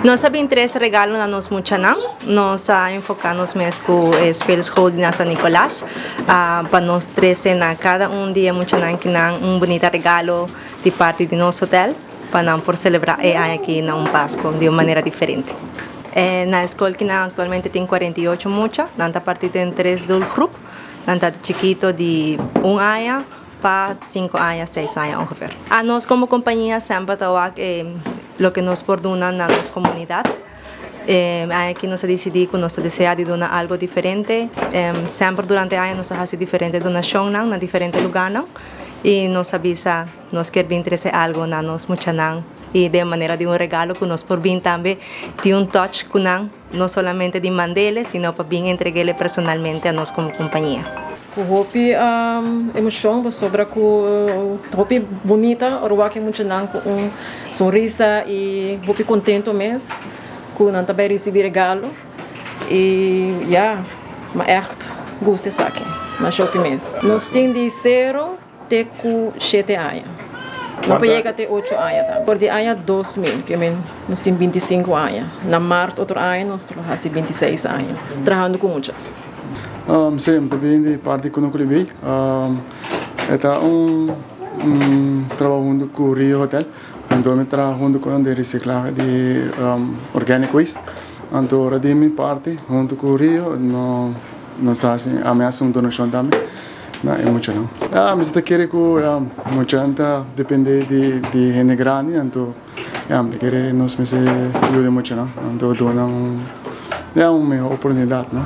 Nos a bin trese regalo na nos muchanan. Nos a enfoká nos mes ku e speelschool di na San Nicolas pa nos trese na kada un di e muchanan kinan un bunita regalo di parti di nos hotel pa nan por selebrá e aña aki na un Pasko di un manera diferente. Na e skol kinan aktualmente tin 48 mucha. Nan ta partí den tres doelgroep. Nan ta di chikito di un aña pa 5 aña, 6 aña ongeveer. Anos komo kompania semper ta wak loke nos por duna na nos komunidat. Aki nos a disidí ku nos ta deseá di duna algu diferente. Semper durante aña nos ta hasi diferente donashon na diferente lugánan i nos a bisa nos ke bin trese algu na nos muchanan i di manera di un regalo ku nos por bin tambe tin un touch ku nan, no solamente di mand'é, sino pa bin entreg'é personalmente a nos komo kompania. Ku hopi emoshon sobre ku hopi bunita, ora wak muchanan ku un sonrisa i hopi kontentu mes ku nan tambe risibí regalo i ja, ma echt gusta esaki, masha hopi mes. Nos tin di 0 te ku 7 aña. No por yega te 8 aña tambe. For di aña 2000, ke men nos tin 25 aña. Na mart otro aña nos ta hasi 26 aña, trahando ku mucha. Si, tambe di parti ku Nuclear. Ta un trabou huntu ku Rio Hotel. Anto mi traha huntu ku e resiklahe di organic waste. Anto di mi parti huntu ku Rio, no nos a hasi ami a hasi un donashon tambe na e muchanan. Ja, mi ta kere ku ja, muchanan ta dependé di hende grandi, anto ja, mi kere nos mester yuda muchanan, anto duna un, ja, un mihó oportunidat, no?